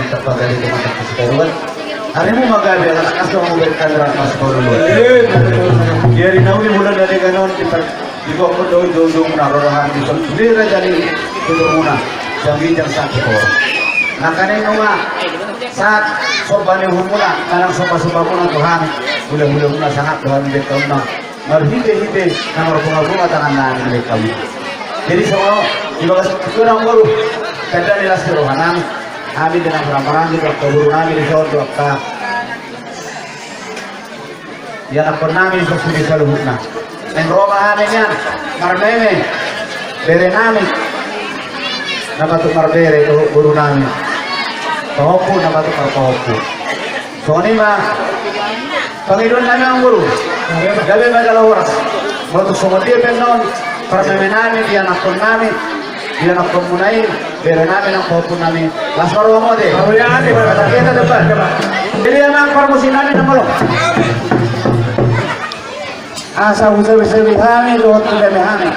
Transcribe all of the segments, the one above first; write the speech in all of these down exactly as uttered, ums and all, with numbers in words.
Tapagari di mata kasih karuan. Harimu magabe ala takas dong mau berikan ras mas baru lu. Jadi nauli bulan dari ganon kita di bawah pun doi doi doi menaro rohan di sendiri jadi tutur muna. Jam ginjang satu kor. Nah, karena itu mah saat sombani humuna, kadang somba-somba muna Tuhan, hula-hula muna sangat Tuhan di kaum mah. Marhite-hite na marbunga-bunga tangan nami di kaum. Jadi songon i, di bagas kurang boru, tanda ni las ni roha nami, hami dengan paramparami, dohot boru nami di son, dohot ianakkon nami, suksuk di saluhutna. Naeng ro ma hami nian, marmeme, bere nami, na patut marbere, dohot boru nami, pahompu, na patut marpahompu. Songon i ma pangidoan nami, amang boru. Gabe ma jala horas. Molo tung songon dia pe annon, parmeme nami, ianakkon nami, ianakkon muna i, bere nami nang pahompu nami. Las ma roha muna te. Mauliate ma. Mauliate ma. Jadi amang parmusik nami na malo. Asa husebi-sebi hami dohot hudame hami,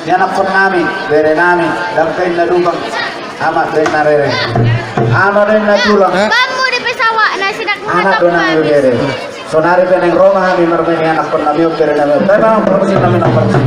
ianakkon nami, bere nami, dang pe inna dumang, amak do inna rere, ama do inna tulang. Bambu di pesawat na sidak. Anak do nami bere. Sonari pe naeng ro ma hami marmeme, ianakkon nami on, bere nami on. Baen ma parmusik nami na parmusik.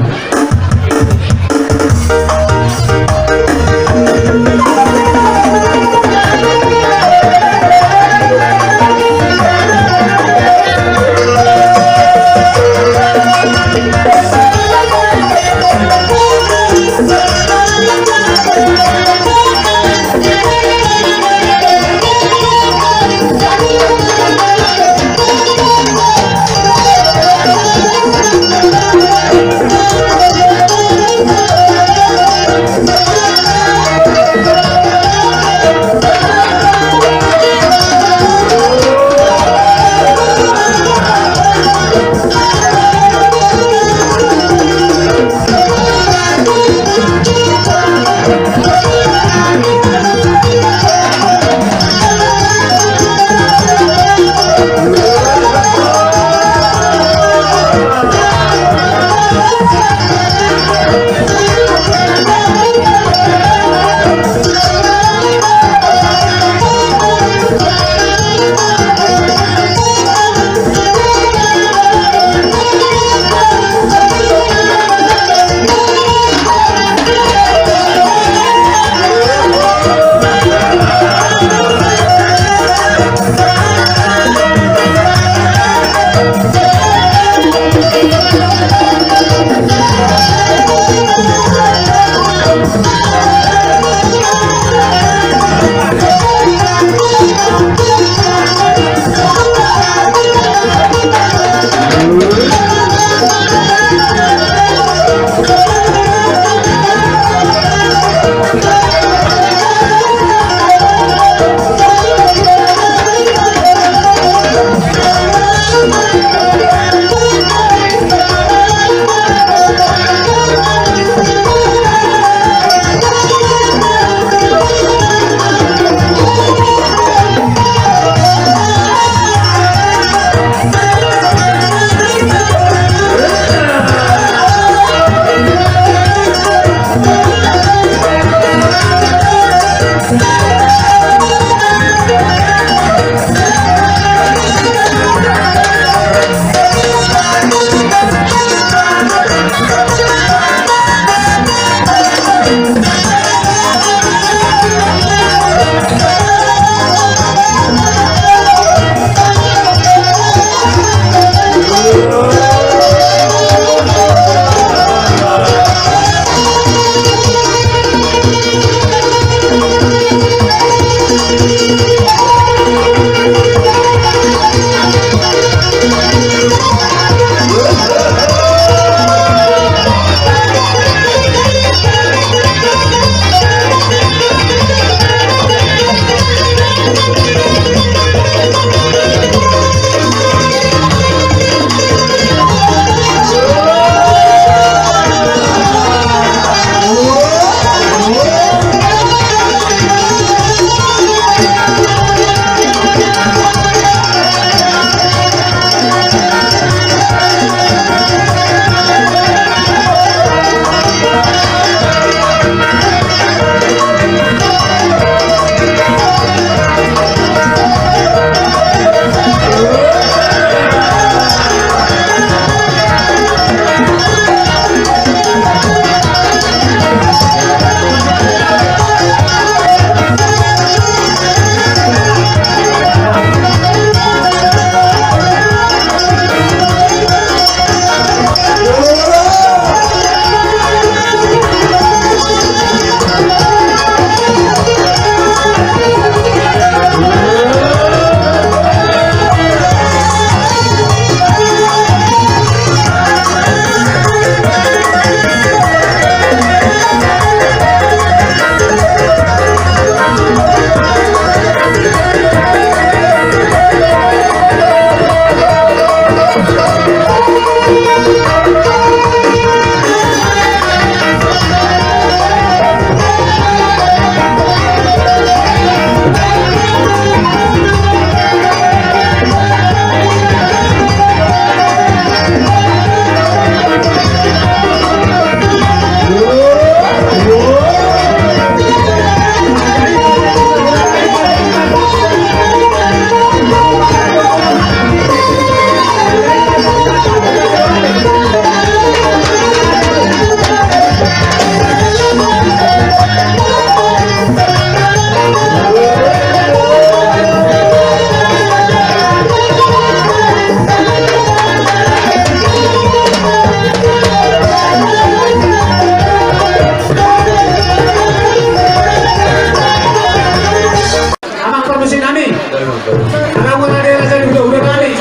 Amang, muna di raja ni hulahula nami.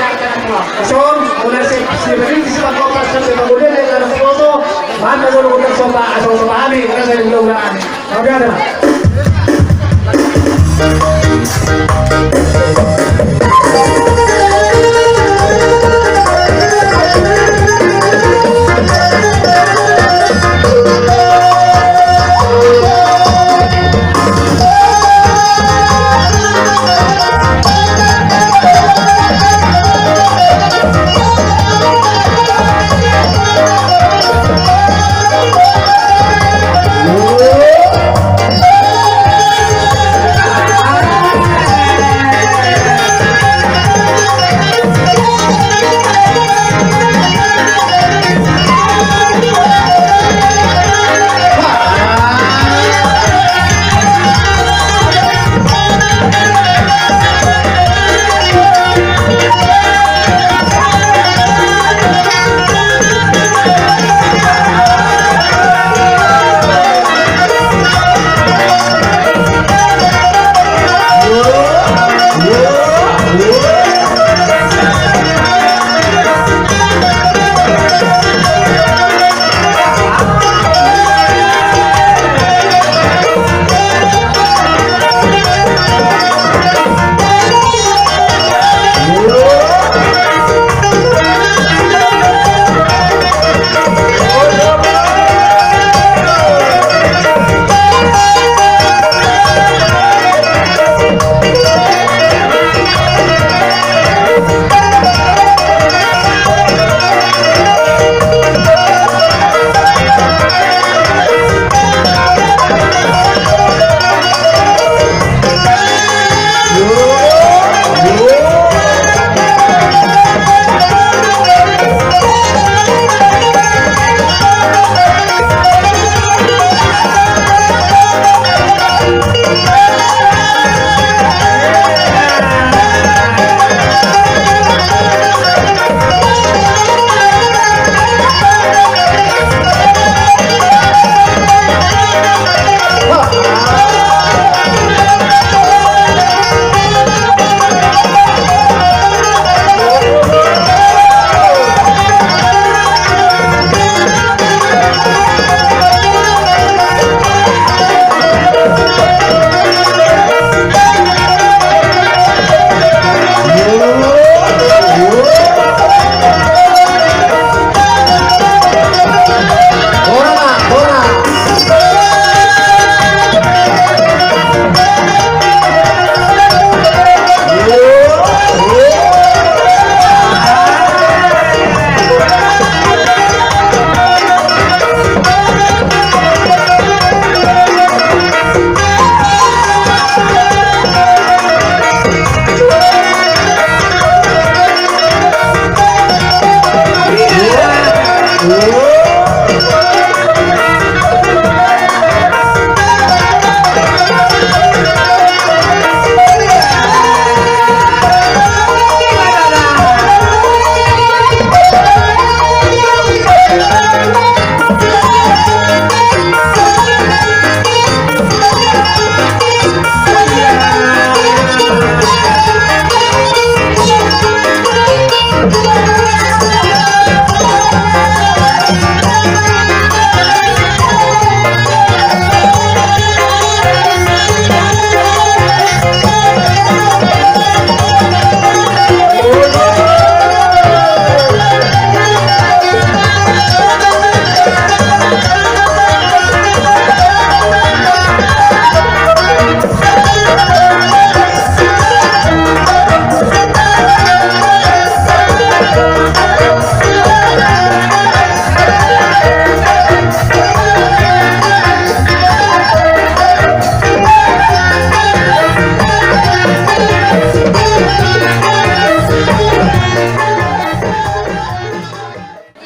Son, muna si, si Rinti si Pangkopas, si Pangkopas, si Pangkopas, muna muna muna sopa, sopa hami, raja ni hulahula nami. Oke, ada.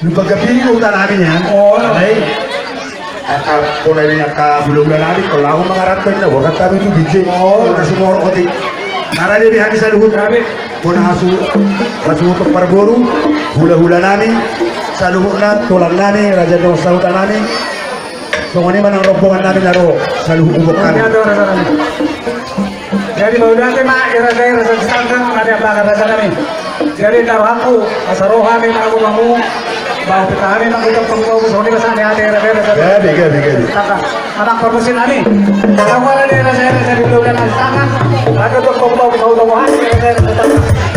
Lupa kepilih kau tanami ya. Oh. Baik. Angka pola ni angka hulahula nami, kalau aku mangarapkan na, wakat kami tu biji. Oh, na sumorot koti. Nara dia bihan saluhut. Bona hasu, hasu untuk parboru, hulahula nami, saluhutna, tulang nami, raja ni sahuta nami. Songon i ma nang rombongan nami na ro, saluhut umbok nami. Jadi mauliate ma i raja i, raja Sitanggang, na diambangan raja nami. Jadi na rohangku asa ro hami mangolu hamu, ba huhut hami mangolu tong tong tong, songon i ma sahat ni hami raja i, raja nami. Jadi jadi jadi. Sitanggang. Anak parmusim nami. Kalau ada raja i, raja i, di luar raja Sitanggang. Ada tong tong tong, songon i ma hami raja i, raja Sitanggang.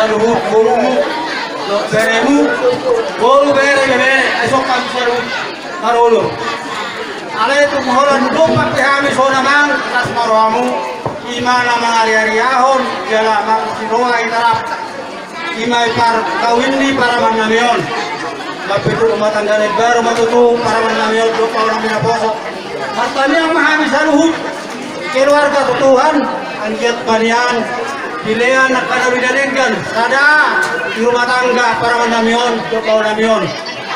Saluhut borumu dohot beremu, boru, bere, ibebere, ai songon i saluhut marolop. Alai tung holan dompak pe hami songon i amang, las ma rohamu. I ma na mangariariahon jala marsiroha hita rap. I ma i parkawinan ni parumaennami on. Lam pe tu rumah tangga na imbaru ma tutu parumaennami on dohot parumaennami naposo. Martangiang ma hami saluhut keluarga tu Tuhan, anggiat ma nian dilean angka na uli na denggan sada di rumah tangga parumaennami on dohot parumaennami on.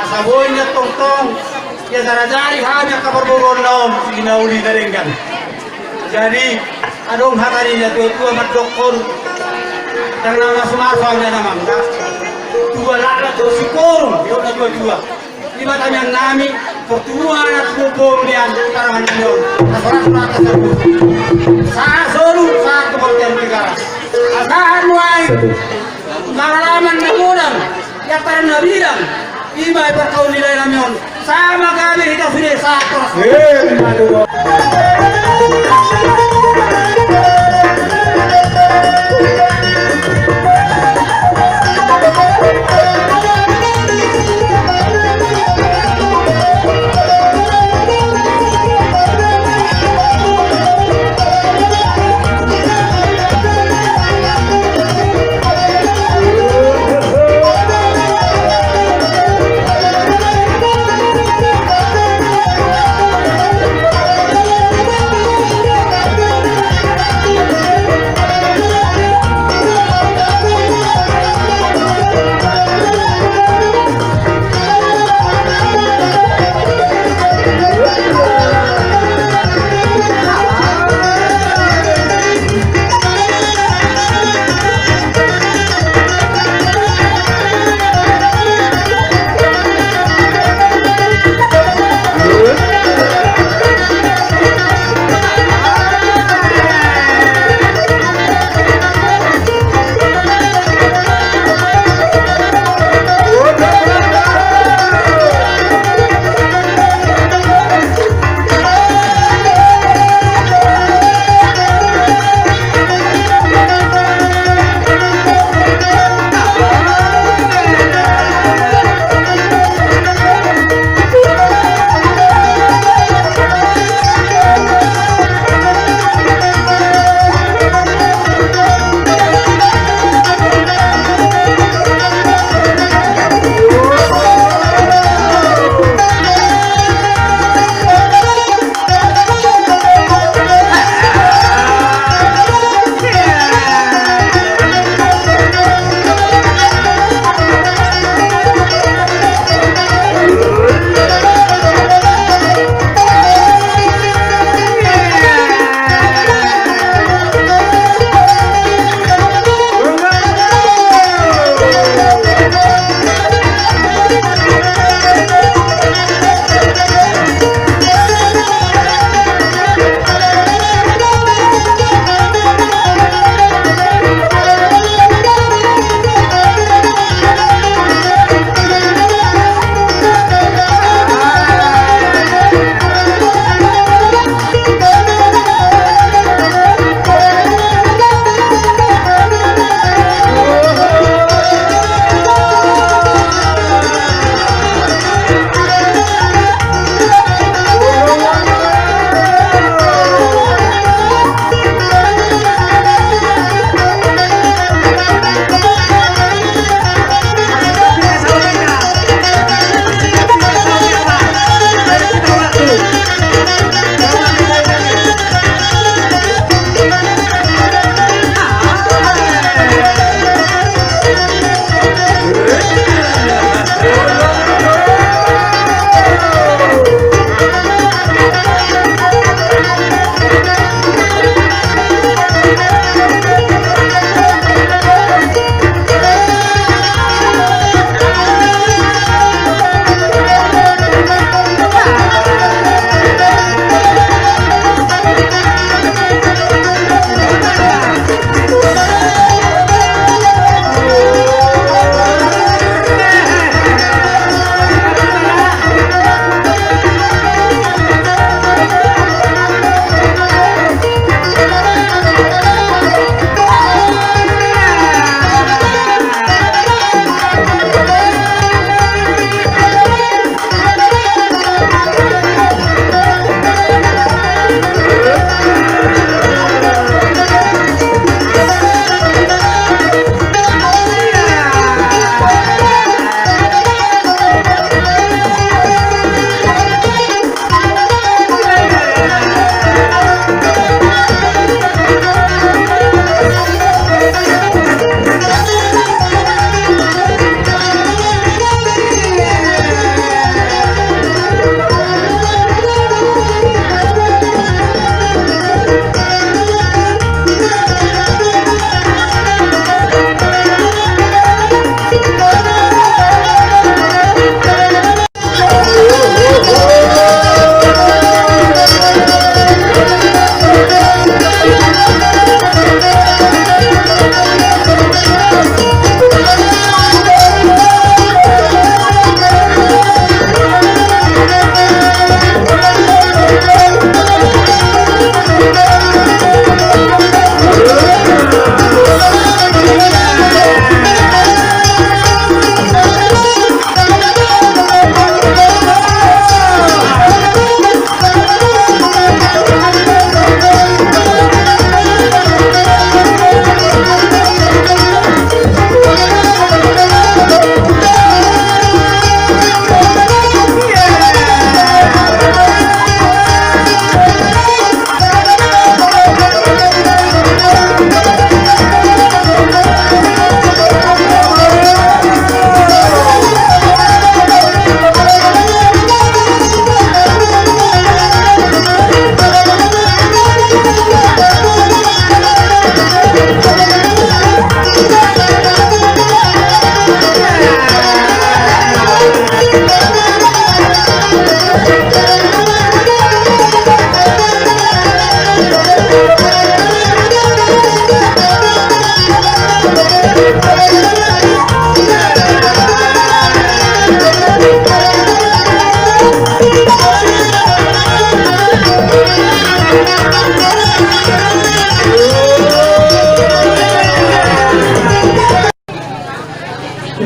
Asa boi nian tongtong diajar-ajari hami angka parboruonna on di na uli na denggan. Jadi adong hata ni na tua-tua mandokkon, ndang na masu-masu hami na mangga. Tua laklak do singkoru, didok na tua-tua. I ma tangiangnami, partumbuan anak boru nian parumaennami on. Asa horas ma hata saluhut. Sahat solu, sahat tu bontean Tigaras. Asa sahat nuaeng pangalaman na godang, iantaran na bidang, i ma i parkawinan ni laenami on. Sama gabe hita sude, sahat horas.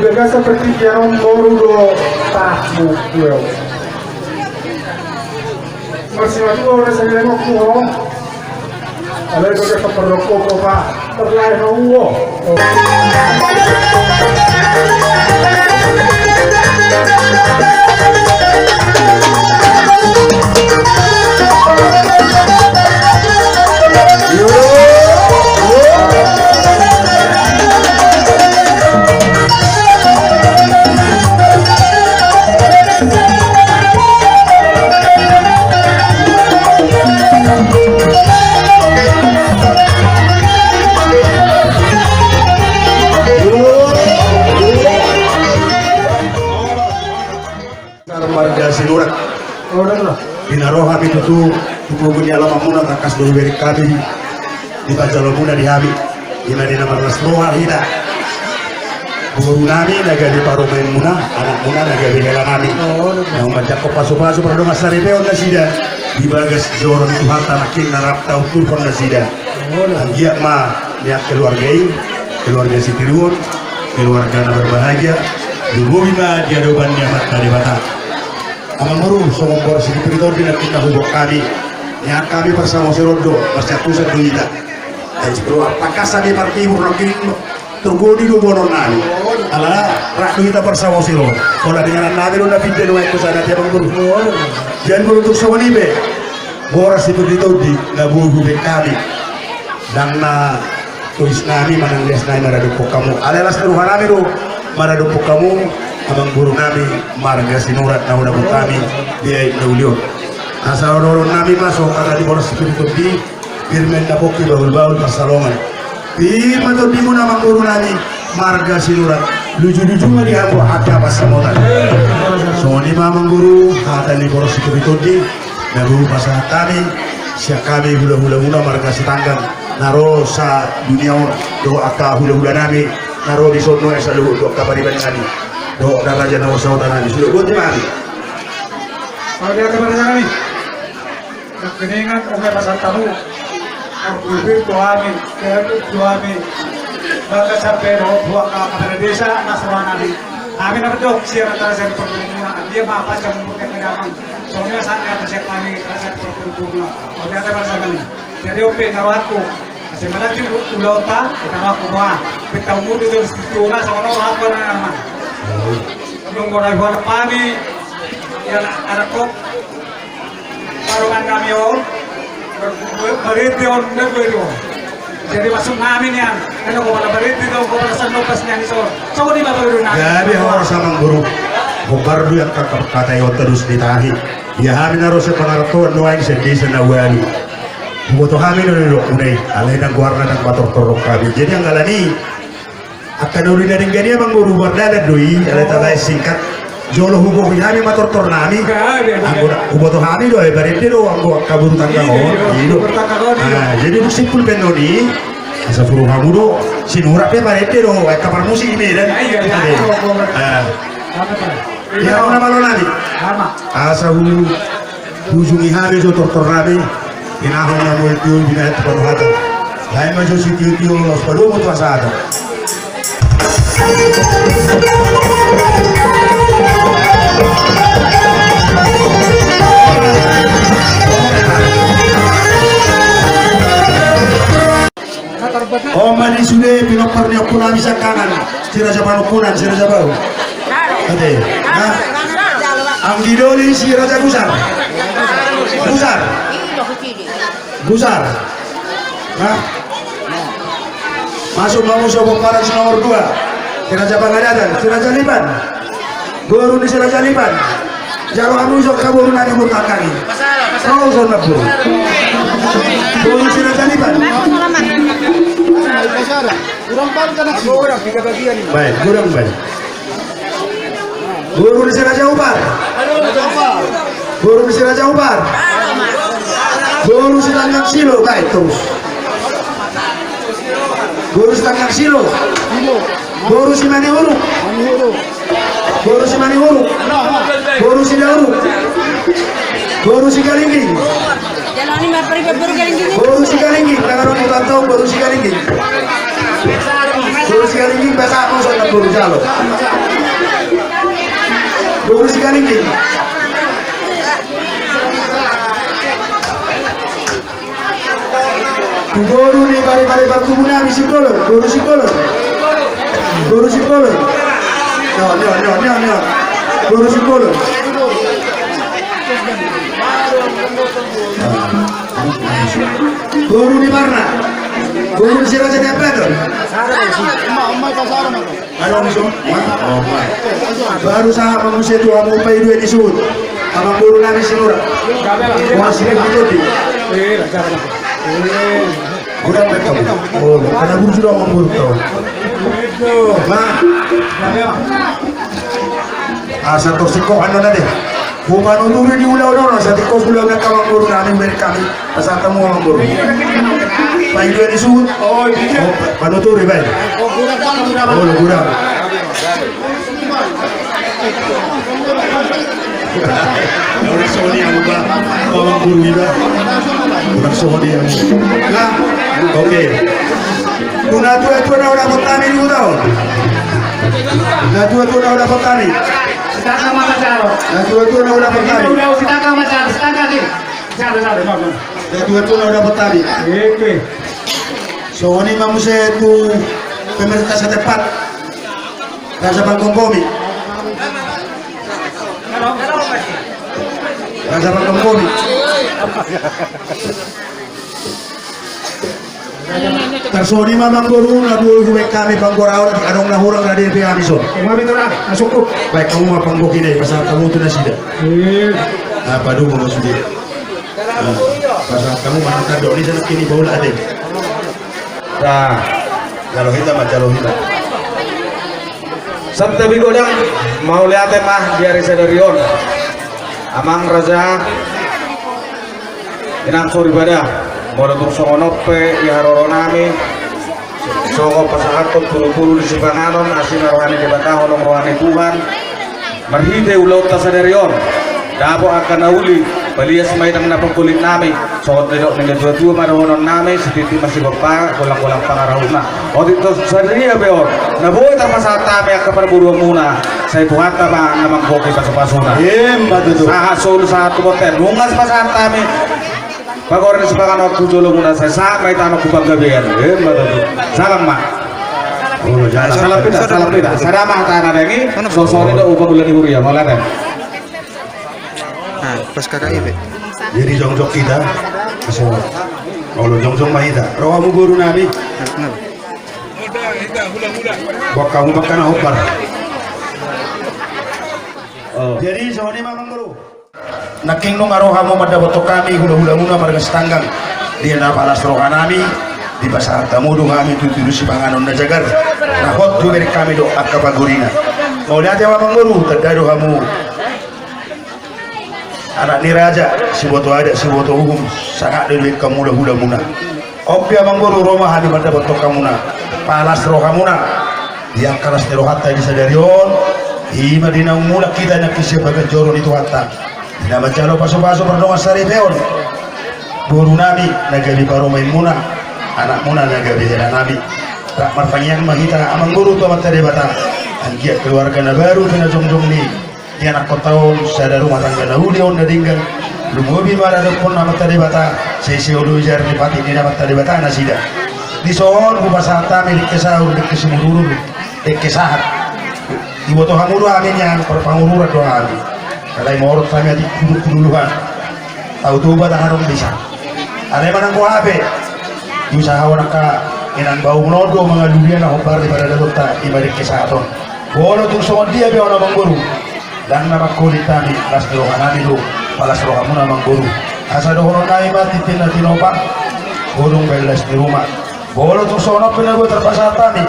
Bagasan partingkian on boru do tahu gue. Masih maju orang saya nengok tuh. Alai bagasan parrokok, Pak. Terlain Allah. Marga Sinurat. Di na ro hami tutu tu pogu ni alamanmuna, tangkas do hubereng hami di panjalomuna di hami. Ima di na marlas roha hita, boru nami na gabe parumaenmuna, anakmuna na gabe hela nami. Na manjangkon pasupasu pardongan saripeon nasida di bagas joro ni Tuhanta, nangkin na rap taungkilhon nasida. Anggiat ma nian keluarga i keluarga sitiruon, keluarga na berbahagia, lumobi ma di adopan ni Amanta Debata. Amangboru, songon boras ni Sipitu Tondi nangkin na huboan hami. Nian hami parsamosir on do, marsiantusan do hita. Ai sipiro, tangkas hami partibur nangkin, torgodi do boanon nami. Ala rap do hita parsamosir on. Pola di inganan nami do na pinda nuaeng tu sana, Amangboru. Jadi molo tung songon i pe, boras ni Sipitu Tondi na boi hubereng hami. Ndang na tois nami manang lias nami maradophon hamu. Alai las ni roha nami do maradophon hamu, amangboru nami marga Sinurat na hudapot hami di aek na uli on. Asa oloolon nami ma songon hata ni boras ni Sipitu Tondi: Pir ma inna pongki, bahulbahul pansalongan. Pir ma tondimuna, amangboru nami marga Sinurat, lujuluju ma di hamu angka pansamotan. Songon i ma, amangboru, hata ni boras ni Sipitu Tondi na boi hupasahat hami sian hami hulahulamuna marga Sitanggang na ro sadunia on, dohot angka hulahula nami na ro dison nuaeng saluhut, dohot angka pariban nami dohot angka raja na marsahuta nami. Sude, boti ma hami. Oke, oke, boti ma hami. Nangkiningan, oke, pasahat hamu. Pir do hami, ketuk do hami. Bagasan pe dohot tu angka kepala desa na so roha nami. Hami na mandok sian hata raja ni parpudimuna, dia ma pancam murka kedaman. Songon i ma sahat ni hata sian hami raja ni parpudimuna. Oke, hata raja nami. Jadi on pe na rohangku, asa manang di ulaonta, hita rohangku boha. Pinta umur di jolo situtuna, songon on rohangku, anak-anak. Nunga roha ni hami, ia anak kok. Parumaen nami on, barende on, na dua i on. Jadi maksud nami nian, eno, kepala barende do, kepala sandok pas nian i son. Songon i ma, Amangboru nami. Gabe horas, amangboru. Hombar do i angka hata i on, tadus ni tahi. Ia hami na ro sian pangarantoan nuaeng sian desa na ualu. Huboto hami do na nidokmuna i, alai ndang goarna ndang matortor hami. Jadi anggalan i, angka na uli na denggan i, amangboru, mardalan do i, alai tabaen singkat. Jolo hubohi hami matortor nami. Anggo na huboto hami do, ai barende do anggo angka boru tanggang on. Iya, iya, iya. Jadi dung simpul baenon i, asa suru hamu do, Sinurat pe barende do, angka parmusik i, Medan. Iya, iya. Ia, muna malo nami. Asa hu Ujungi hami jo tortor nami, pinahon na mual tiul binaen tu panuhatan. Lain ma jo sitiul-tiul, laos padomu tu hasahatan. On ma di sude pinompar ni ompu nami siangkangan, si Raja Panungkunan, si Raja Bau. Ate, nah. Anggi doli si Raja Gusar. Gusar. Gusar. Nah. Masuk ma muse pomparan si nomor dua. Si Raja Pangadatan, si Raja Lipan. Boru ni si Raja Lipan. Jalo hamu jo angka boru nami, boru tanggang i. Ro jo na boru. Boru si Raja Lipan. Baik, godang baik. Boru ni si Raja Upar. Boru ni si Raja Upar. Boru si Tanggang Silo, baik terus. Boru si Tanggang Silo. Boru si Manihuruk. Boru si Manihuruk. Boru si Dauruk. Boru si Galingging. Boru si Galingging. Tangan on, boru si Galingging. Boru Sigaringging, pasahat ma son namboru jalo. Boru Sigaringging. Tu boru ni pari-pari partubu nami Simbolon, boru Simbolon. Boru Simbolon. Nio, nio, nio, nio, nio. Boru Simbolon. Boru ni Barna. Boru ni si Raja Diambaton. Ado ni so. Baru sahat ma muse tu hamu paidua ni suhut. Amangboru nami Sinurat. Wah, sini betul di. Godang baen hamu. Oh, karena guru sudah amangboru tau. Nah. Asa torsingkok anu na deh. Hupanuturi di ulaon on, asa tingkos ulaon na amangboru nami, beri kami. Pasahat hamu amangboru. Paidua ni suhut. Oh, panuturi baen. Oh, godang. Godang. Godang songon i hamu ba. Amangboru iba. Godang songon i hamu. Nah, oke. Tu natuatua na hudapot hami di huta on. Natuatua na hudapot hami. Sitangka ma jalo. Natuatua na hudapot hami. Sitangka ma jalo, sitangka di. Jalo, jalo, jalo. Natuatua na hudapot hami. Oke. Songon i ma muse tu pemerintah setempat. Raja Pangkomponi. Raja Pangkomponi. Tarsongon i ma amangboru, na boi hubaen hami panggoraon, adong na hurang rade pe hami son. Baen hamu ma panggohi na i, pasahat hamu tu nasida. Apa dulu maksudnya? Pasahat hamu ma, tandok ni sana kini baul ate. Nah, jalo hita ma, jalo hita. Santabi godang, mauliate ma di ari sadari on. Amang raja, inang soripada, molo tung songon on pe di haroro nami, songon pasahathon turu-turu di sipanganon, asi ma roha ni Debata, holong roha ni Tuhan. Marhite ulaonta sadari on, dapot angka na uli, palias ma inang na pangkulit nami, songon nidok ni natuatua ma dohonon nami, sititi ma sigompa, golang-golang pangarahutna. Otik tu sadia pe on, na boi tarpasahat hami angka parboruonmuna, sai Tuhanta ma na manggohi pasu-pasuna. Emma tutu. Sahat solu sahat tu bontean, nunga pasahat hami. Pagoran sipanganon tu jolomuna, sai sahat ma i tano tu panggabean. Emma tutu. Salam ma. Salam pita, salam pita. Sada ma hata na dengki, songon i do upa ula ni huria, mauliate. Ah, pas kakak ibe. Jadi jongjong hita. Olo jongjong ma hita. Ro hamu boru nami. Buat kamu makan na hombar. Jadi songon i ma amangboru. Nangkin nunga ro hamu mandapothon hami hula-hulamuna marga Sitanggang. Di na palas roha nami, dipasahat hamu do hami tutu sipanganon na jagar. Na hot do bere hami do angka pagorina. Mauliate ma amangboru, tanda do hamu. Anak ni raja, siboto adat, siboto uhum, sangap do dibaen hamu hula-hulamuna. On pe amangboru, ro ma hami mandapothon hamuna, palas rohamuna. Di angka las ni rohanta di sadari on, i ma di naung mulak hita nangkin sian bagas joro ni Tuhanta. Di na manjalo pasu-pasu pardongan saripeon. Boru nami na gabe parumaenmuna, anakmuna na gabe hela nami. Rap martangiang ma hita amangboru tu Amanta Debata. Anggiat keluarga na baru pe na jongjong ni ianakkonta on, sada rumah tangga na uli on na denggan. Lumobi ma rade ni Amanta Debata, sai ise olo i jari ni patik ni Amanta Debata nasida. Dison hupasahat hami dengke sahur, dengke simudur-udur, dengke sahat. Diboto hamu do hami nian, parpangururan do hami. Alai morot hami atik huduk-huduluhan. Tau Toba tangan on bisa. Alai manang boha pe, diusahahon angka inang baumuna on do mangalualia na hombar di paradatonta, i ma dengke sahat on. Molo tung songon dia pe on amangboru, ndang na mangholit hami, las ni roha nami do, palas rohamuna amangboru. Asa dohonon nami ma tintin na tinopa, godang baen las ni ruma. Molo tung songon on pe na boi tarpasahat hami,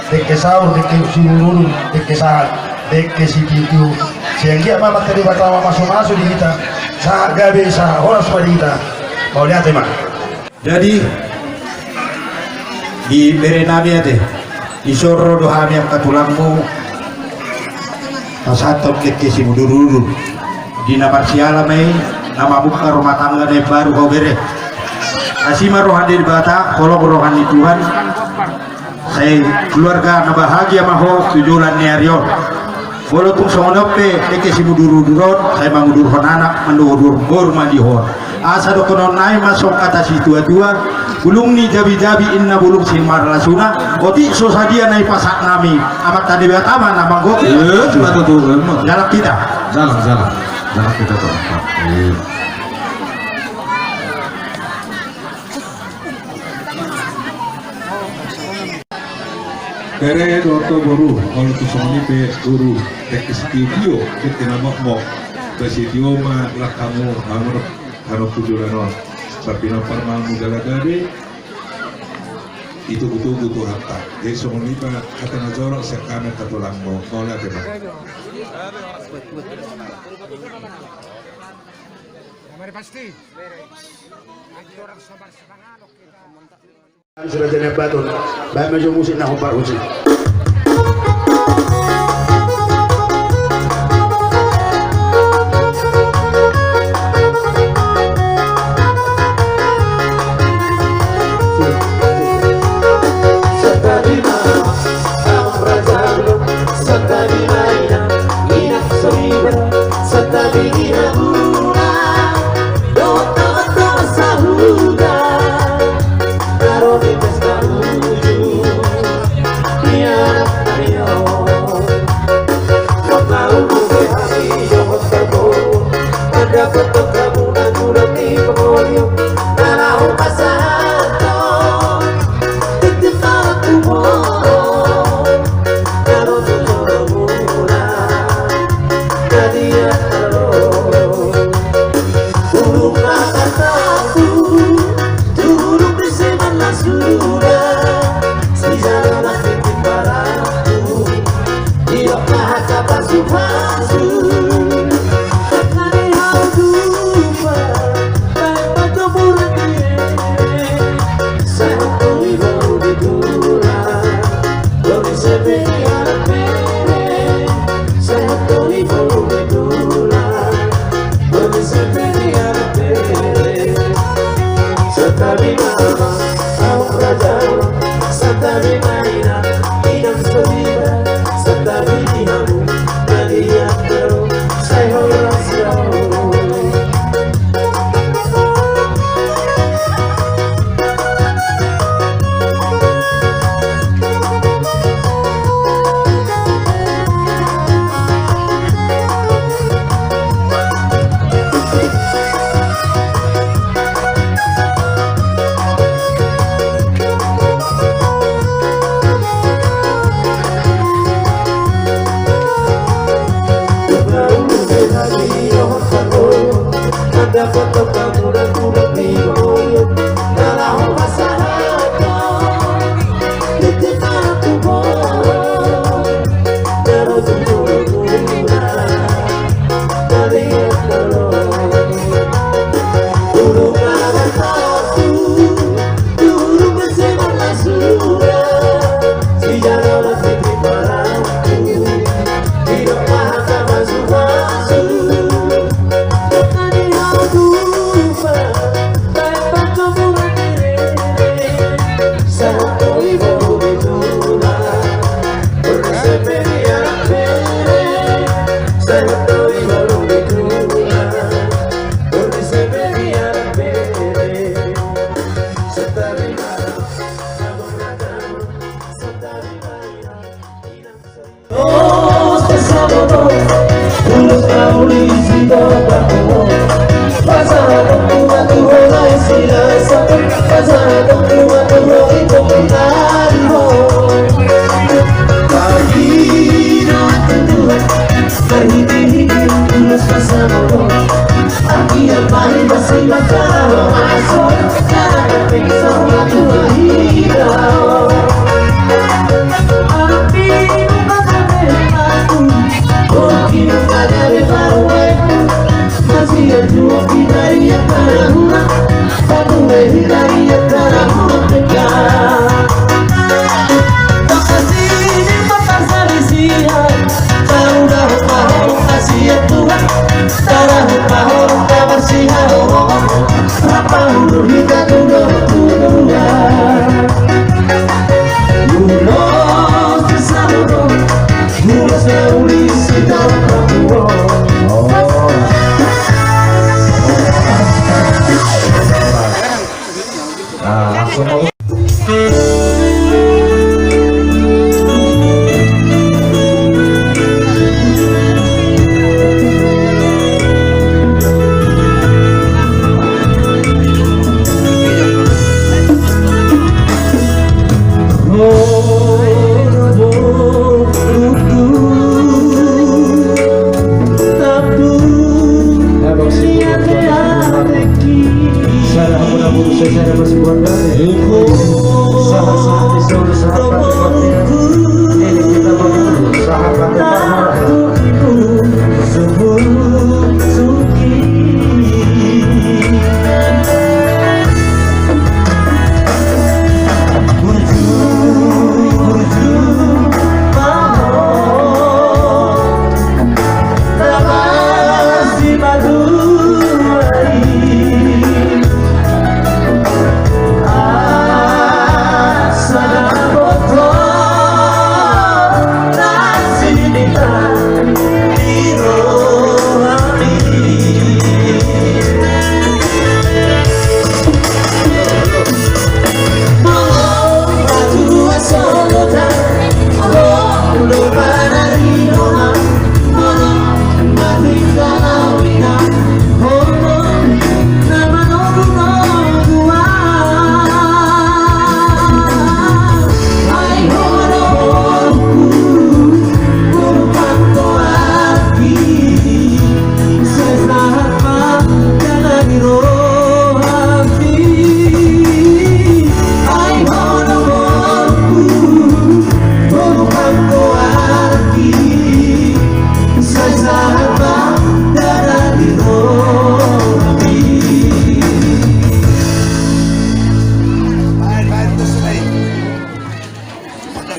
dengke sahur, dengke simudur-udur, dengke sahat, dengke sitio-tio. Sai anggiat ma Amanta Debata mamasu-masu di hita, sahat gabe, sahat horas ma di hita. Mauliate ma. Jadi, di bere nami ate, dison ro do hami angka tulangmu, pasahathon dengke simudur-udur. Di na marsiala ma i, na mamungka rumah tangga na imbaru ho bere. Asi ma roha ni Debata, holong roha ni Tuhan. Sai keluarga na bahagia ma ho tu joloan ni ari on. Molo tung songon on pe, dengke simudurudur on, sai mangudurhon anak, manduhurdur boru ma di ho. Asa dohonon nami ma songon hata situatua: Bulung ni jabijabi inna bulung simarlasuna, otik so sadia na ipasahat nami, Amanta Debata ma na manggohi. Eh, sudah tutu, emang. Jalan kita. Jalan, jalan. Jalan kita, Pak. Iya. Bere dohot boru, molo tung songon i pe boru, dengke sitio-tio, dengke na mokmok, ba sitio ma langkamu, hamu, hamu tu joloan on. Pinompar ma hamu jala gabe, ditogutogu Tuhanta. Jadi songon i pe hata na jolo sian hami, tatulangmu. Mauliate ma. Pasti. Sudah jadi apa tuh? Baik, maju musik, nah, hombar musik.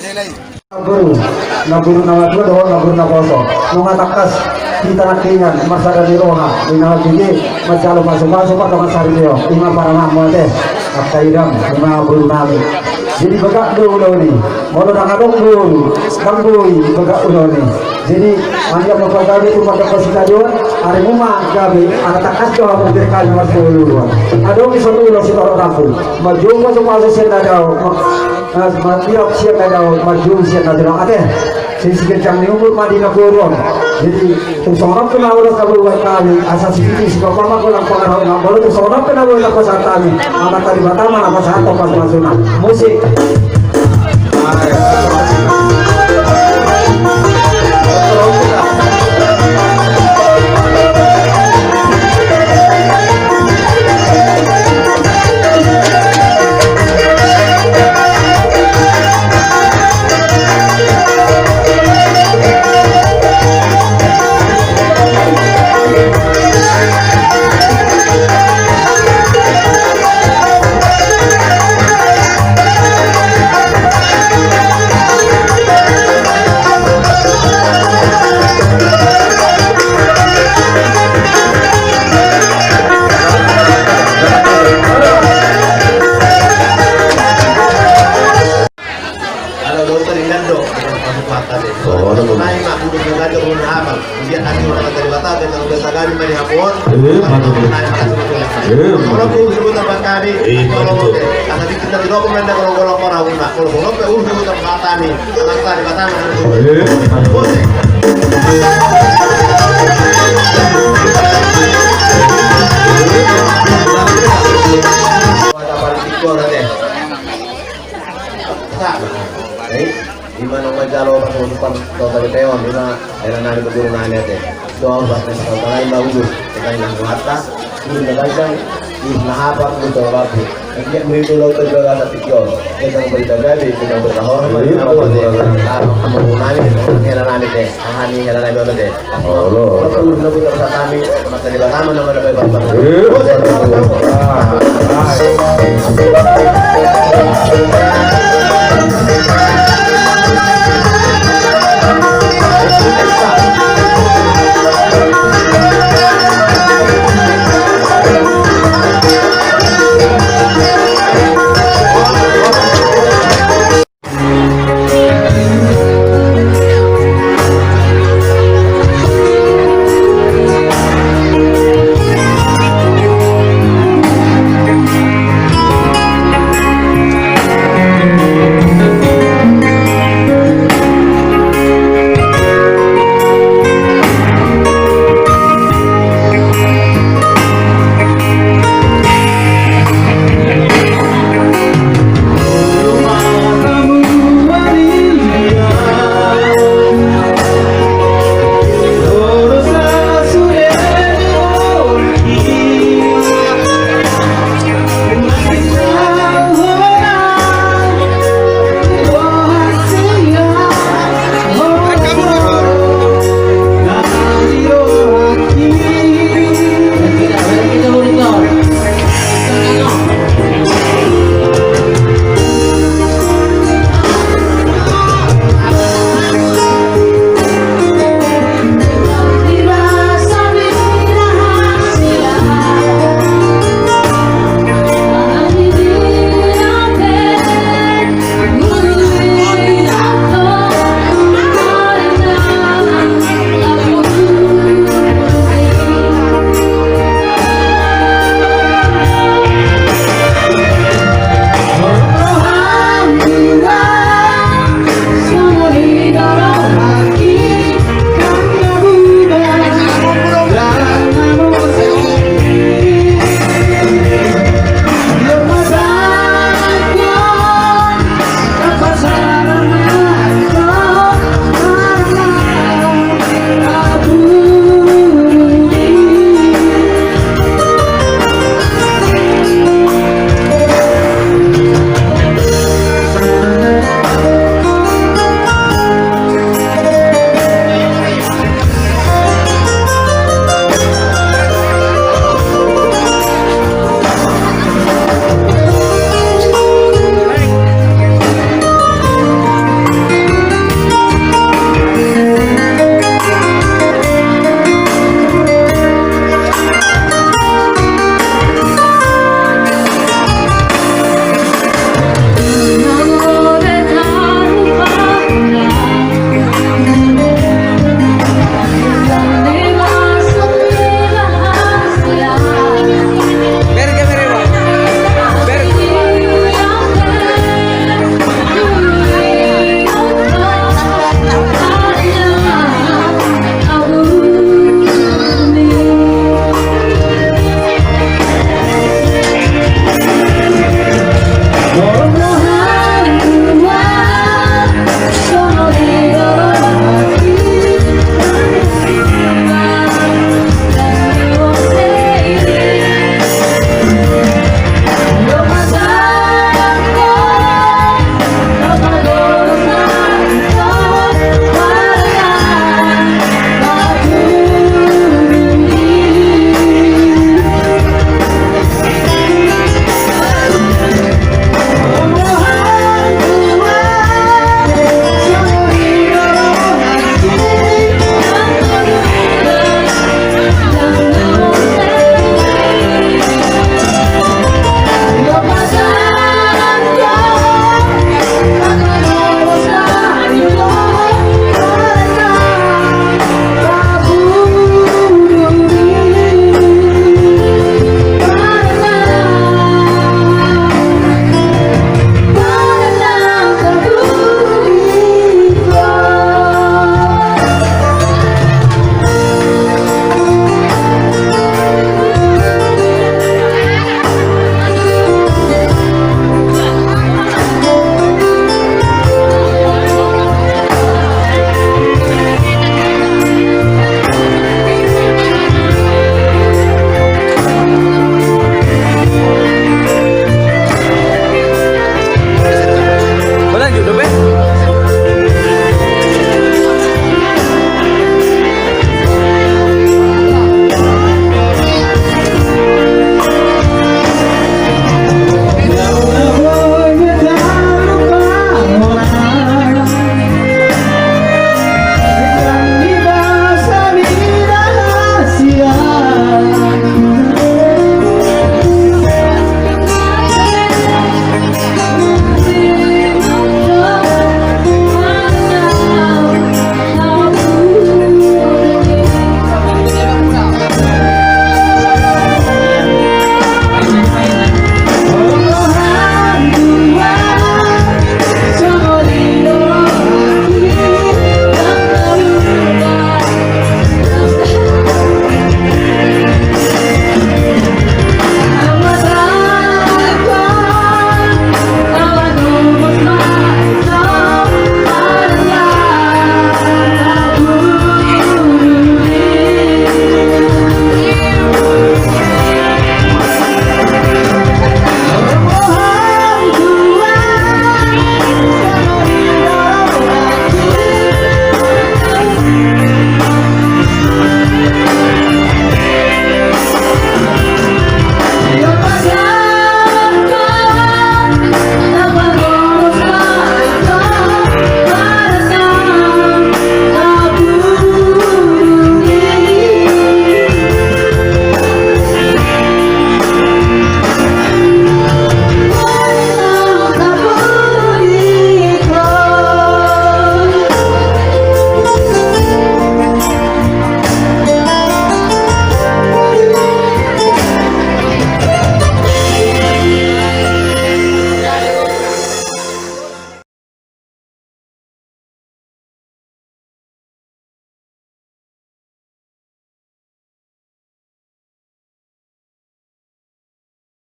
Boru, na boru na matua dohot na boru na poso. Nunga tangkas hita nangkiningan marsada ni roha, di na hita manjalo pasupasu pardongan saripeon, i ma paranganmu ate. Angka idam, i ma boru nami. Jadi bagak do ulaon i. Molo ndang adong boru, ndang boi bagak ulaon i. Jadi, mangihut ma panggabe tu marga Kosita Dion, ari muna gabe, ala tangkas do hamu berkali marsolu. Adong i solu ulos sitorop rambu. Marjou pasupasu sian na dao, ma-, ma-, martiop sian na dao, marjou sian na dao. Ate, sisigenjang ni umur ma di na boru on. Jadi, tung songon on pe na ulos na boru hami, asa sipiti sikompa ma golang pangarahutna. Molo tung songon on pe na ulos na pasahat hami, Amanta Debata ma na pasahat pasupasu-Na. Musik. Halo, dokter, ingat dong. Oh, ada dong. Naik, Mak, udah sengaja belum hafal. Dia tadi orang kata Debata, dia tahu biasa kali main hapon. Eh, mana tuh? Naik, Mak, sudah. Eh, mana tuh? Orang tuh sebut tempat kami. Eh, mana tuh? Karena di kita tidak pernah ada kalau orang orang, Mak. Kalau orang tuh sebut tempat kami. Tempat kami, kata mana tuh? Eh, mana tuh? Ada paling tiga orang deh. Sa, jadi, di mana manjalo pasupasu tu saripeon, di mana hela nami tu boru nami ate. Doa buat nami, sangkal nami ma udur, tekan nang mata, udur na gajang, udur na hapar, udur na babu. Dia meritu lo tu jaga satu kion. Dia sang berita gabe, dia sang berita hormat, dia sang berita hormat. Kamu nami, hela nami te, aha ni hela nami ate. Olo. Olo, olo, olo, olo, kami, masa di pertama nama ada baik-baik. Eh, buset, buset. Ah, ah.